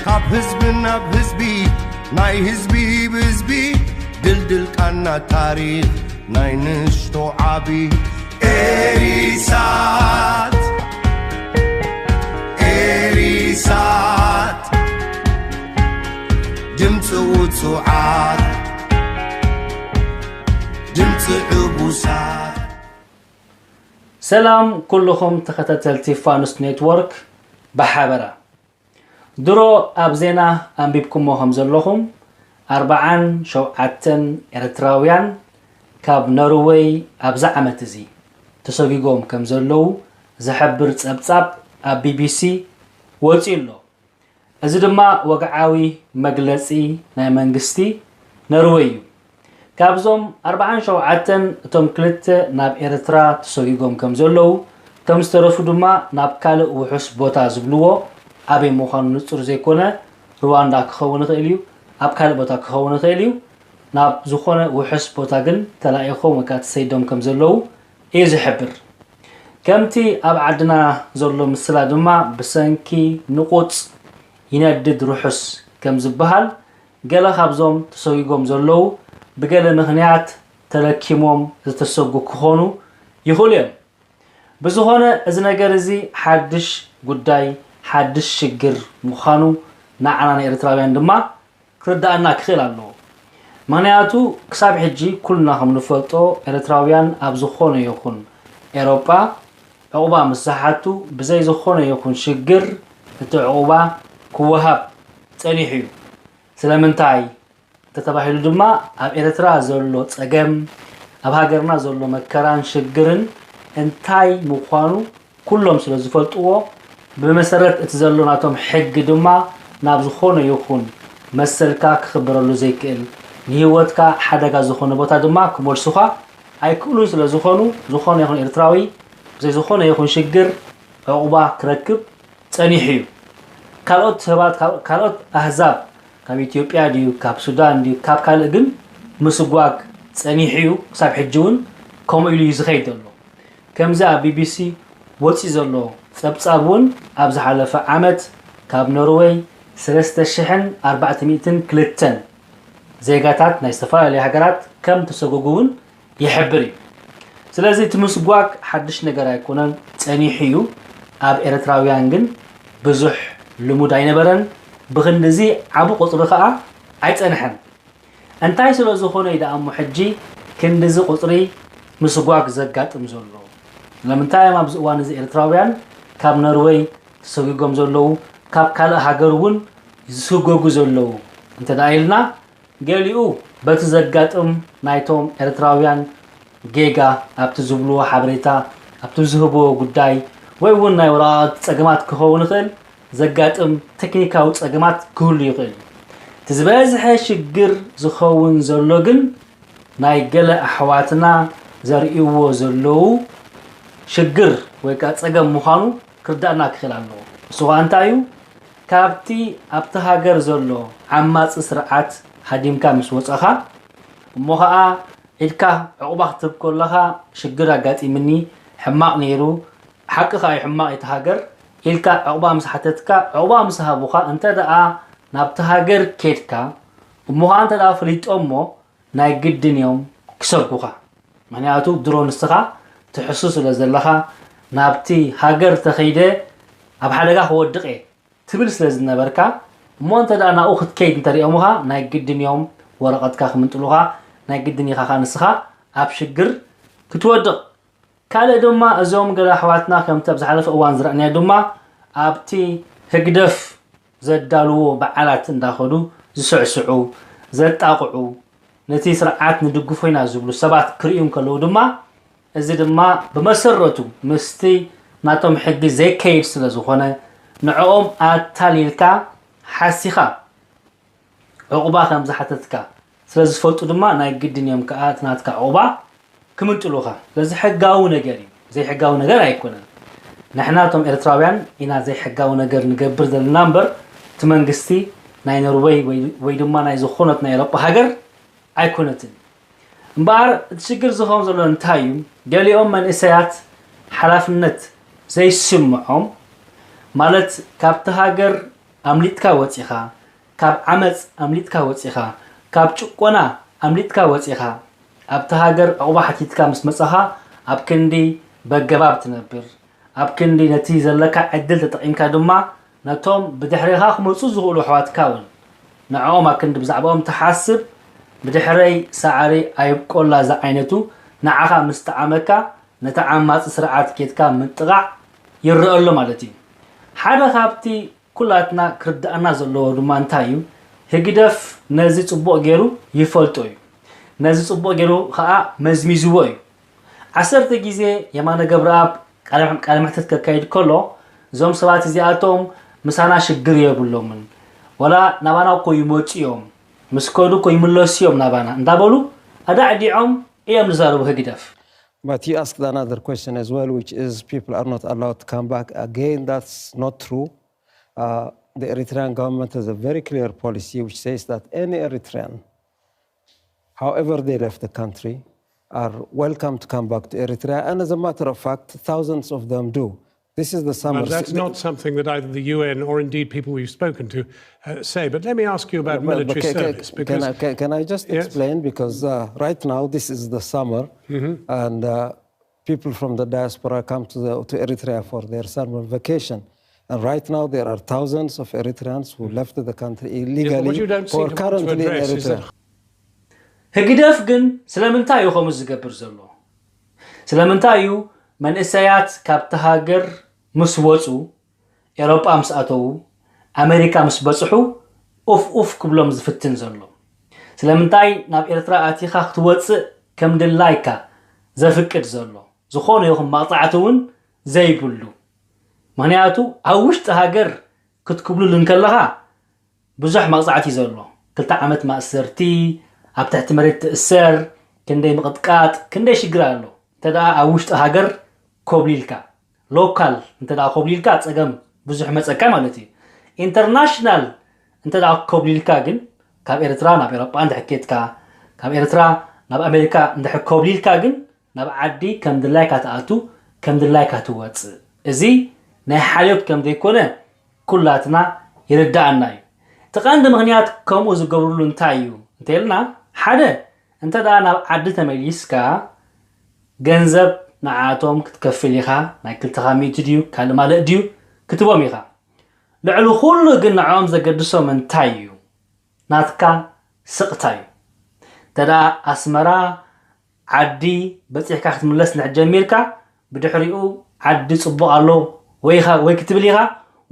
ካብ ህዝቢ ናብ ህዝቢ፣ ናይ ህዝቢ ብህዝቢ፣ ድልድል ቃና ታሪኽ ናይ ንእሽቶ ዓቢ። ኤሪሳት፣ ኤሪሳት፣ ድምፂ ውፁዓት፣ ድምፂ ዕቡሳት። ሰላም ኩልኹም ተኸታተልቲ ፋኑስ ኔትወርክ። ብሓበራ ድሮ ኣብ ዜና ኣንቢብኩሞ ከም ዘለኹም ኣርብዓን ሸውዓተን ኤርትራውያን ካብ ኖርወይ ኣብዚ ዓመት እዚ ተሰጒጎም ከም ዘለዉ ዝሕብር ጸብጻብ ኣብ ቢቢሲ ወጺኡ ኣሎ። እዚ ድማ ወግዓዊ መግለጺ ናይ መንግስቲ ኖርወይ እዩ። ካብዞም ኣርብዓን ሸውዓተን እቶም ክልተ ናብ ኤርትራ ተሰጒጎም ከም ዘለዉ፣ እቶም ዝተረፉ ድማ ናብ ካልእ ውሑስ ቦታ ዝብልዎ ኣበይ ምዃኑ ንጹር ዘይኮነ፣ ሩዋንዳ ክኸውን ይኽእል እዩ፣ ኣብ ካልእ ቦታ ክኸውን ይኽእል እዩ፣ ናብ ዝኾነ ውሑስ ቦታ ግን ተላኢኾም ወይ ከዓ ተሰይዶም ከም ዘለዉ እዩ ዝሕብር። ከምቲ ኣብ ዓድና ዘሎ ምስላ ድማ ብሰንኪ ንቑጽ ይነድድ ርሑስ ከም ዝበሃል፣ ገለ ካብዞም ተሰጒጎም ዘለዉ ብገለ ምኽንያት ተለኪሞም ዝተሰጉ ክኾኑ ይኽእሉ እዮም። ብዝኾነ እዚ ነገር እዚ ሓድሽ ጉዳይ፣ ሓድሽ ሽግር ምዃኑ ንዓና ንኤርትራውያን ድማ ክርድኣና ክኽእል ኣለዎ። ምኽንያቱ ክሳብ ሕጂ ኩልና ከም ንፈልጦ ኤርትራውያን ኣብ ዝኾነ ይኹን ኤሮጳ ዕቑባ ምስ ዝሓቱ ብዘይ ዝኾነ ይኹን ሽግር እቲ ዕቑባ ክወሃብ ጸኒሑ እዩ። ስለምንታይ እንተተባሂሉ ድማ ኣብ ኤርትራ ዘሎ ጸገም፣ ኣብ ሃገርና ዘሎ መከራን ሽግርን እንታይ ምዃኑ ኩሎም ስለ ዝፈልጥዎ፣ ብመሰረት እቲ ዘሎ ናቶም ሕጊ ድማ ናብ ዝኾነ ይኹን መሰልካ ክኽበረሉ ዘይክእል፣ ንህይወትካ ሓደጋ ዝኾነ ቦታ ድማ ክመልሱኻ ኣይክእሉን ስለ ዝኾኑ፣ ዝኾነ ይኹን ኤርትራዊ ብዘይ ዝኾነ ይኹን ሽግር ዕቑባ ክረክብ ጸኒሑ እዩ። ካልኦት ሰባት፣ ካልኦት ኣህዛብ ካብ ኢትዮጵያ ድዩ፣ ካብ ሱዳን ድዩ፣ ካብ ካልእ ግን ምስጓግ ጸኒሑ እዩ። ክሳብ ሕጂ እውን ከምኡ ኢሉ እዩ ዝኸይድ ዘሎ። ከምዚ ኣብ ቢቢሲ ወጺኡ ዘሎ ጸብጻብ እውን ኣብ ዝሓለፈ ዓመት ካብ ኖርወይ ሰለስተ ሽሕን ኣርባዕተ ሚእትን ክልተን ዜጋታት ናይ ዝተፈላለዩ ሃገራት ከም ተሰጎጉ እውን ይሕብር እዩ። ስለዚ እቲ ምስጓግ ሓድሽ ነገር ኣይኮነን፣ ጸኒሑ እዩ። ኣብ ኤርትራውያን ግን ብዙሕ ልሙድ ኣይነበረን። ብኽንድዚ ዓቢ ቁጽሪ ከኣ ኣይጸንሐን። እንታይ ስለ ዝኾነ እዩ ደኣ እሞ ሕጂ ክንድዚ ቁጽሪ ምስጓግ ዘጋጥም ዘሎ? ስለምንታይ እዮም ኣብዚ እዋን እዚ ኤርትራውያን ካብ ኖርወይ ተሰጒጎም ዘለዉ፣ ካብ ካልእ ሃገር እውን ዝስጎጉ ዘለዉ እንተ ደኣ ኢልና፣ ገሊኡ በቲ ዘጋጥም ናይቶም ኤርትራውያን ጌጋ ኣብቲ ዝብልዎ ሓበሬታ፣ ኣብቲ ዝህብዎ ጉዳይ ወይ እውን ናይ ወረቓቕቲ ጸገማት ክኸውን ይኽእል፣ ዘጋጥም ቴክኒካዊ ጸገማት ክህሉ ይኽእል እዩ። እቲ ዝበዝሐ ሽግር ዝኸውን ዘሎ ግን ናይ ገለ ኣሕዋትና ዘርእይዎ ዘለዉ ሽግር ወይ ከዓ ጸገም ምዃኑ ክርዳእና ክኽእል ኣለዎ። እሱ ኸዓ እንታይ እዩ? ካብቲ ኣብቲ ሃገር ዘሎ ዓማጺ ስርዓት ሃዲምካ ምስ ወጸኻ እሞ ኸዓ ኢድካ ዕቑባ ክትህብ ከለኻ ሽግር ኣጋጢምኒ፣ ሕማቕ ነይሩ፣ ሓቂ ኸዓ እዩ ሕማቕ እቲ ሃገር ኢልካ ዕቑባ ምስ ሓተትካ ዕቑባ ምስ ሃቡኻ እንተ ደኣ ናብቲ ሃገር ኬድካ እሞ ኸዓ እንተ ደኣ ፈሊጦሞ ናይ ግድን እዮም ክሰጉኻ። ምኽንያቱ ድሮ ንስኻ ትሕሱ ስለ ዘለኻ ናብቲ ሃገር ተኸይደ ኣብ ሓደጋ ክወድቕ እየ ትብል ስለ ዝነበርካ እሞ እንተ ደኣ ናብኡ ክትከይድ እንተሪኦምኻ ናይ ግድን እዮም ወረቐትካ ክምንጥሉኻ፣ ናይ ግድን ኢኻ ኸኣ ንስኻ ኣብ ሽግር ክትወድቕ። ካልእ ድማ እዞም ገለ ኣሕዋትና ከምቲ ኣብ ዝሓለፈ እዋን ዝረኣናዮ ድማ ኣብቲ ህግደፍ ዘዳልዎ በዓላት እንዳኸዱ ዝስዕስዑ፣ ዘጣቕዑ፣ ነቲ ስርዓት ንድግፎ ኢና ዝብሉ ሰባት ክርእዩ እንከለዉ ድማ እዚ ድማ ብመሰረቱ ምስቲ ናቶም ሕጊ ዘይከይድ ስለ ዝኾነ ንዕኦም ኣታሊልካ ሓሲኻ ዕቑባ ከም ዝሓተትካ ስለ ዝፈልጡ ድማ ናይ ግድን እዮም ከኣ እቲ ናትካ ዕቑባ ክምንጥሉኻ። ስለዚ ሕጋዊ ነገር እዩ፣ ዘይሕጋዊ ነገር ኣይኮነን። ንሕና እቶም ኤርትራውያን ኢና ዘይሕጋዊ ነገር ንገብር ዘለና እምበር እቲ መንግስቲ ናይ ኖርወይ ወይ- ወይ ድማ ናይ ዝኾነት ናይ ኤውሮጳ ሃገር ኣይኮነትን። እምበኣር እቲ ሽግር ዝኸውን ዘሎ እንታይ እዩ? ገሊኦም መንእሰያት ሓላፍነት ዘይስምዖም ማለት ካብቲ ሃገር ኣምሊጥካ ወጺኻ፣ ካብ ዓመጽ ኣምሊጥካ ወጺኻ፣ ካብ ጭቆና ኣምሊጥካ ወጺኻ፣ ኣብቲ ሃገር ዕቑባ ሓቲትካ ምስ መጻኻ፣ ኣብ ክንዲ በገባብ ትነብር፣ ኣብ ክንዲ ነቲ ዘለካ ዕድል ተጠቒምካ ድማ ነቶም ብድሕሬኻ ክመጹ ዝኽእሉ ኣሕዋትካ እውን ንዕኦም ኣክንዲ ብዛዕባኦም ትሓስብ። ብድሕረይ ሳዕሪ ኣይብቆላ ዝዓይነቱ ንዓኻ ምስ ጠዓመካ ነቲ ዓማጺ ስርዓት ኬድካ ምጥቓዕ ይረአ ኣሎ ማለት እዩ። ሓደ ካብቲ ኩላትና ክርድኣና ዘለዎ ድማ እንታይ እዩ? ህግደፍ ነዚ ጽቡቕ ገይሩ ይፈልጦ እዩ። ነዚ ጽቡቕ ገይሩ ኸኣ መዝሚዝዎ እዩ። ዓሰርተ ግዜ የማነ ገብረኣብ ቃለ ቃለ መሕትት ከካይድ ከሎ፣ እዞም ሰባት እዚኣቶም ምሳና ሽግር የብሎምን፣ ወላ ናባና እኮ ይመጹ እዮም፣ ምስ ከዱ እኮ ይምለሱ እዮም ናባና እንዳበሉ ኣዳዕዲዖም እዮም ዝዛረቡ ህግደፍ። But you asked another question as well, which is people are not allowed to come back. Again, that's not true. Uh, the Eritrean government has a very clear policy which says that any Eritrean, however they left the country, are welcome to come back to Eritrea. And as a matter of fact, thousands of them do. This is the summer. Well, that's not something that either the U N or indeed people we've spoken to uh, say. But let me ask you about But- but military ca- ca- service. Can, Because I, can, can I just Yes. explain? Because uh, right now, this is the summer, and uh, people from the diaspora come to, the, to Eritrea for their summer vacation. And right now, there are thousands of Eritreans who left the country Yeah, but illegally, what you don't who seem are to want to currently in address is Eritrea. that ህግደፍ ግን ስለምንታይ እዩ ከምኡ ዝገብር ዘሎ? ስለምንታይ እዩ መንእሰያት ካብቲ ሃገር ምስ ወጹ፣ ኤውሮጳ ምስ ኣተዉ፣ ኣሜሪካ ምስ በጽሑ ኡፍ ኡፍ ክብሎም ዝፍትን ዘሎ? ስለምንታይ ናብ ኤርትራ ኣቲኻ ክትወጽእ ከም ድላይካ ዘፍቅድ ዘሎ? ዝኾነ ይኹን መቕጻዕቲ እውን ዘይብሉ። ምኽንያቱ ኣብ ውሽጢ ሃገር ክትኩብልል እንከለኻ ብዙሕ መቕጻዕቲ እዩ ዘሎ። ክልተ ዓመት ማእሰርቲ፣ ኣብ ትሕቲ መሬት ትእሰር፣ ክንደይ ምቕጥቃጥ፣ ክንደይ ሽግር ኣሎ። እንተ ደኣ ኣብ ውሽጢ ሃገር ኮብሊልካ፣ ሎካል እንተ ደኣ ኮብሊልካ ጸገም ብዙሕ መጸካ ማለት እዩ። ኢንተርናሽናል እንተ ደኣ ኮብሊልካ ግን ካብ ኤርትራ ናብ ኤውሮጳ እንድሕር ኬድካ፣ ካብ ኤርትራ ናብ ኣሜሪካ እንድሕር ኮብሊልካ ግን ናብ ዓዲ ከም ድላይካ ትኣቱ፣ ከም ድላይካ ትወጽእ። እዚ ናይ ሓልዮት ከም ዘይኮነ ኩላትና ይርድኣና እዩ። እቲ ቀንዲ ምኽንያት ከምኡ ዝገብርሉ እንታይ እዩ እንተኢልና፣ ሓደ እንተ ደኣ ናብ ዓዲ ተመሊስካ ገንዘብ ንዓቶም ክትከፍል ኢኻ፣ ናይ ክልተኻ ሚእቲ ድዩ ካልእ ማልእ ድዩ ክትቦም ኢኻ። ልዕሊ ኩሉ ግን ንዕኦም ዘገድሶም እንታይ እዩ? ናትካ ስቕታ እዩ። እንተ ደኣ ኣስመራ ዓዲ በጺሕካ ክትምለስ እንድሕር ጀሚርካ ብድሕሪኡ ዓዲ ጽቡቕ ኣሎ ወይ ኢኻ ወይ ክትብል ኢኻ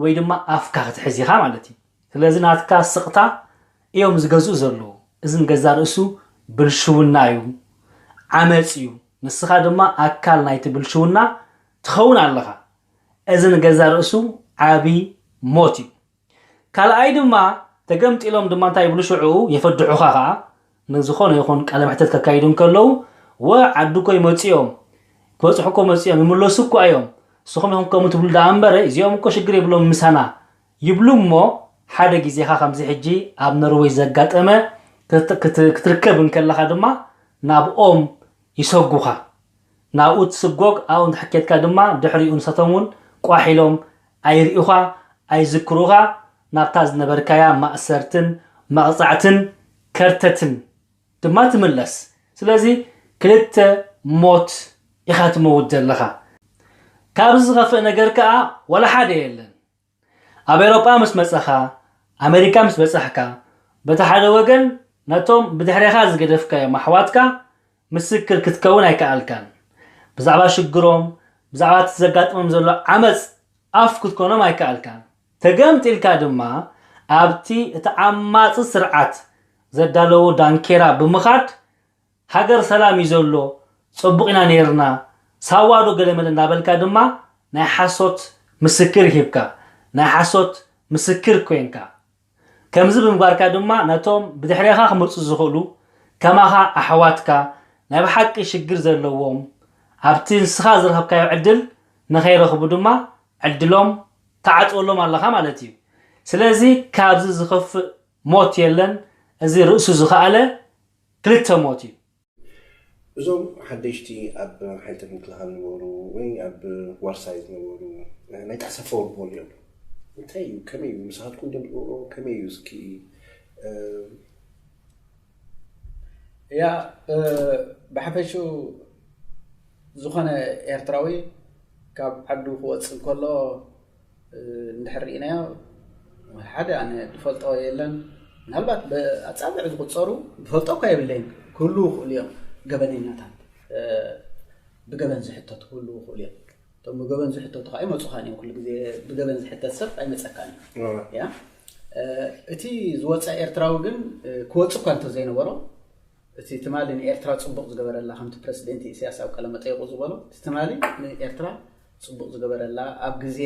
ወይ ድማ ኣፍካ ክትሕዝ ኢኻ ማለት እዩ። ስለዚ ናትካ ስቕታ እዮም ዝገዝኡ ዘለዉ። እዚ ንገዛእ ርእሱ ብልሽውና እዩ፣ ዓመጽ እዩ። ንስኻ ድማ ኣካል ናይቲ ብልሽውና ትኸውን ኣለኻ። እዚ ንገዛእ ርእሱ ዓቢ ሞት እዩ። ካልኣይ ድማ ተገምጢሎም ድማ እንታይ ይብሉ ሽዑ የፈድሑኻ ኸዓ ንዝኾነ ይኹን ቃለ መሕተት ከካይዱ እንከለዉ ወ ዓዲ እኮ ይመፁ እዮም ክበፅሑ እኮ መፁ እዮም ይምለሱ እኮ እዮም ንስኹም ኢኹም ከምኡ ትብሉ ደኣ እምበረ እዚኦም እኮ ሽግር የብሎም ምሳና ይብሉ እሞ ሓደ ግዜኻ ከምዚ ሕጂ ኣብ ኖርወይ ዘጋጠመ ክትርከብ እንከለኻ ድማ ናብኦም ይሰጉኻ ናብኡ ትስጎግ ኣብኡ እንድሕር ኬድካ ድማ ድሕሪኡ ንሳቶም እውን ቋሕ ኢሎም ኣይርእዩኻ ኣይዝክሩኻ ናብታ ዝነበርካያ ማእሰርትን መቕፃዕትን ከርተትን ድማ ትምለስ ስለዚ ክልተ ሞት ኢኻ ትመውት ዘለኻ ካብዚ ዝኸፍእ ነገር ከኣ ዋላ ሓደ የለን ኣብ ኤውሮጳ ምስ መጻኻ ኣመሪካ ምስ በጻሕካ በቲ ሓደ ወገን ነቶም ብድሕሬኻ ዝገደፍካዮም ኣሕዋትካ ምስክር ክትከውን ኣይከኣልካን ብዛዕባ ሽግሮም ብዛዕባ እቲ ዘጋጥሞም ዘሎ ዓመጽ ኣፍ ክትኮኖም ኣይከኣልካን ተገምጢልካ ድማ ኣብቲ እቲ ዓማጺ ስርዓት ዘዳለዎ ዳንኬራ ብምኻድ ሃገር ሰላም እዩ ዘሎ፣ ጽቡቕ ኢና ኔርና፣ ሳዋ ዶ ገለመለ እንዳበልካ ድማ ናይ ሓሶት ምስክር ሂብካ፣ ናይ ሓሶት ምስክር ኮይንካ። ከምዚ ብምግባርካ ድማ ነቶም ብድሕሬኻ ክመጹ ዝኽእሉ ከማኻ ኣሕዋትካ ናይ ብሓቂ ሽግር ዘለዎም ኣብቲ ንስኻ ዝረኸብካዮ ዕድል ንኸይረኽቡ ድማ ዕድሎም ትዓጽወሎም ኣለኻ ማለት እዩ። ስለዚ ካብዚ ዝኸፍእ ሞት የለን። እዚ ርእሱ ዝኸኣለ ክልተ ሞት እዩ። እዞም ሓደሽቲ ኣብ ሓይልታት ምክልኻል ነበሩ ወይ ኣብ ዋርሳይ ዝነበሩ ናይ ጣዕሳ ፎርቦል እዮም እንታይ እዩ? ከመይ እዩ? ምሳኻትኩም ደምፅዎ ከመይ እዩ? እስኪ ያ ብሓፈሽኡ ዝኾነ ኤርትራዊ ካብ ዓዱ ክወፅእ እንከሎ እንድሕር ርኢናዮ፣ ሓደ ኣነ ዝፈልጦ የለን። ምናልባት ብኣፃብዕ ዝቁፀሩ ዝፈልጦ እኳ የብለይን። ክህልዉ ይኽእሉ እዮም፣ ገበነኛታት፣ ብገበን ዝሕተቱ ክህልዉ ይኽእሉ እዮም። እቶም ብገበን ዝሕተቱ ከዓ ይመፁኻን እዮም። ኩሉ ግዜ ብገበን ዝሕተት ሰብ ኣይመፀካን እዩ። ያ እቲ ዝወፀ ኤርትራዊ ግን ክወፅእ እኳ እንተዘይነበሮ፣ እቲ ትማሊ ንኤርትራ ፅቡቕ ዝገበረላ፣ ከምቲ ፕረሲደንት ኢሳያስ ኣብ ቃለ መጠይቁ ዝበሎ፣ እቲ ትማሊ ንኤርትራ ፅቡቕ ዝገበረላ፣ ኣብ ግዜ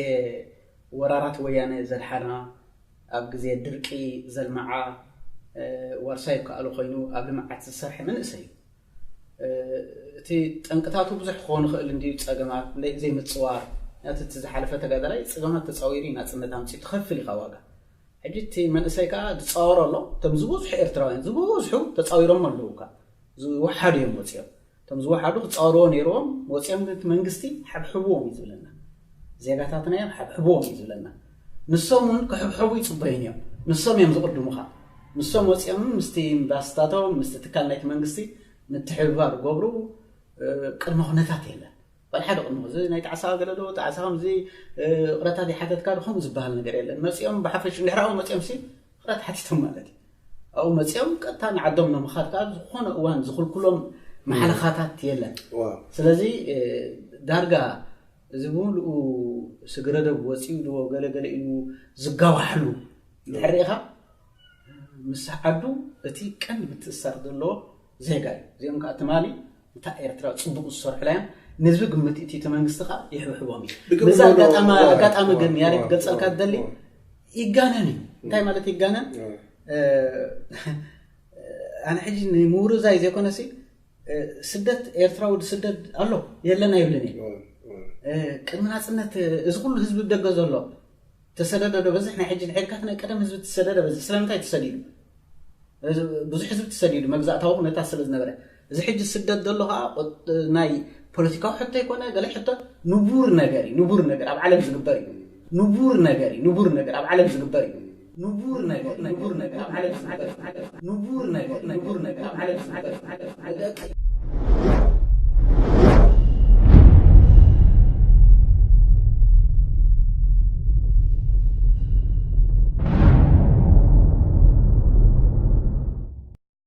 ወራራት ወያነ ዘድሓና፣ ኣብ ግዜ ድርቂ ዘልመዓ፣ ዋርሳይ ይከኣሎ ኮይኑ ኣብ ልምዓት ዝሰርሐ መንእሰይ እዩ። እቲ ጠንቅታቱ ብዙሕ ክኾን ይኽእል እንድዩ፣ ፀገማት ዘይምፅዋር። ናቲ እቲ ዝሓለፈ ተጋዳላይ ፀገማት ተፃዊሩ እዩ ናፅነት ኣምፂኡ፣ ትኸፍል ኢኻ ዋጋ። ሕጂ እቲ መንእሰይ ከዓ ዝፃወሮ ኣሎ። እቶም ዝበዝሑ ኤርትራውያን ዝበዝሑ ተፃዊሮም ኣለዉ እኳ፣ ዝወሓዱ እዮም ወፂኦም። እቶም ዝወሓዱ ክፃወርዎ ነይርዎም ወፂኦም፣ ግን እቲ መንግስቲ ሓብሕብዎም እዩ ዝብለና። ዜጋታትና እዮም ሓብሕብዎም እዩ ዝብለና። ንሶም እውን ክሕብሕቡ ይፅበዩን እዮም። ንሶም እዮም ዝቕድሙኻ። ንሶም ወፂኦም ምስቲ ኤምባሲታቶም ምስቲ ትካል ናይቲ መንግስቲ ምትሕብባር ገብሩ። ቅድመ ኩነታት የለን። ባል ሓደ ቅድሚ እዚ ናይ ጣዕሳ ገለ ዶ ጣዕሳ ከምዚ ቅረታት ይሓተትካ ዶ ከምኡ ዝበሃል ነገር የለን። መፂኦም ብሓፈሽ እንድሕር ኣብኡ መፂኦም ሲ ቅረት ሓቲቶም ማለት እዩ። ኣብኡ መፂኦም ቀጥታ ንዓዶም ንምኻድ ከዓ ዝኾነ እዋን ዝኽልክሎም መሓለኻታት የለን። ስለዚ ዳርጋ እዚ ብምልኡ ስግረደብ ወፂኡ ድዎ ገለ ገለ ኢሉ ዝጋዋሕሉ እንድሕር ርኢኻ፣ ምስ ዓዱ እቲ ቀንዲ ምትእስሳር ዘለዎ ዜጋ እዩ። እዚኦም ከዓ ትማሊ እታ ኤርትራ ፅቡቕ ዝሰርሑላ እዮም። ንህዝቢ ግምት እቲ እቲ መንግስቲ ከዓ ይሕብሕቦም እዩ። ብግብር በዛ ኣጋጣሚ ኣጋጣሚ ግን ያሬድ ክገልፀልካ ዝደሊ ይጋነን እዩ። እንታይ ማለት ይጋነን? ኣነ ሕጂ ንምውርዛይ ዘይኮነሲ፣ ስደት ኤርትራ ወዲ ስደት ኣሎ የለን ኣይብልን እዩ። ቅድሚ ናፅነት እዚ ኩሉ ህዝቢ ብደገ ዘሎ ተሰደደ ዶ በዝሕ? ናይ ሕጂ ንሕድካት ናይ ቀደም ህዝቢ ተሰደደ በዝሕ። ስለምንታይ ተሰዲዱ? ብዙሕ ህዝቢ ተሰዲዱ መግዛእታዊ ኩነታት ስለ ዝነበረ። እዚ ሕጂ ስደት ዘሎ ከዓ ናይ ፖለቲካዊ ሕቶ ይኮነ ገለ ሕቶ፣ ንቡር ነገር እዩ። ንቡር ነገር ኣብ ዓለም ዝግበር እዩ። ንቡር ነገር እዩ። ንቡር ነገር ኣብ ዓለም ዝግበር እዩ። ንቡር ነገር ንቡር ነገር ኣብ ዓለም ዝግበር እዩ። ንቡር ነገር ንቡር ነገር ኣብ ዓለም ዝግበር እዩ።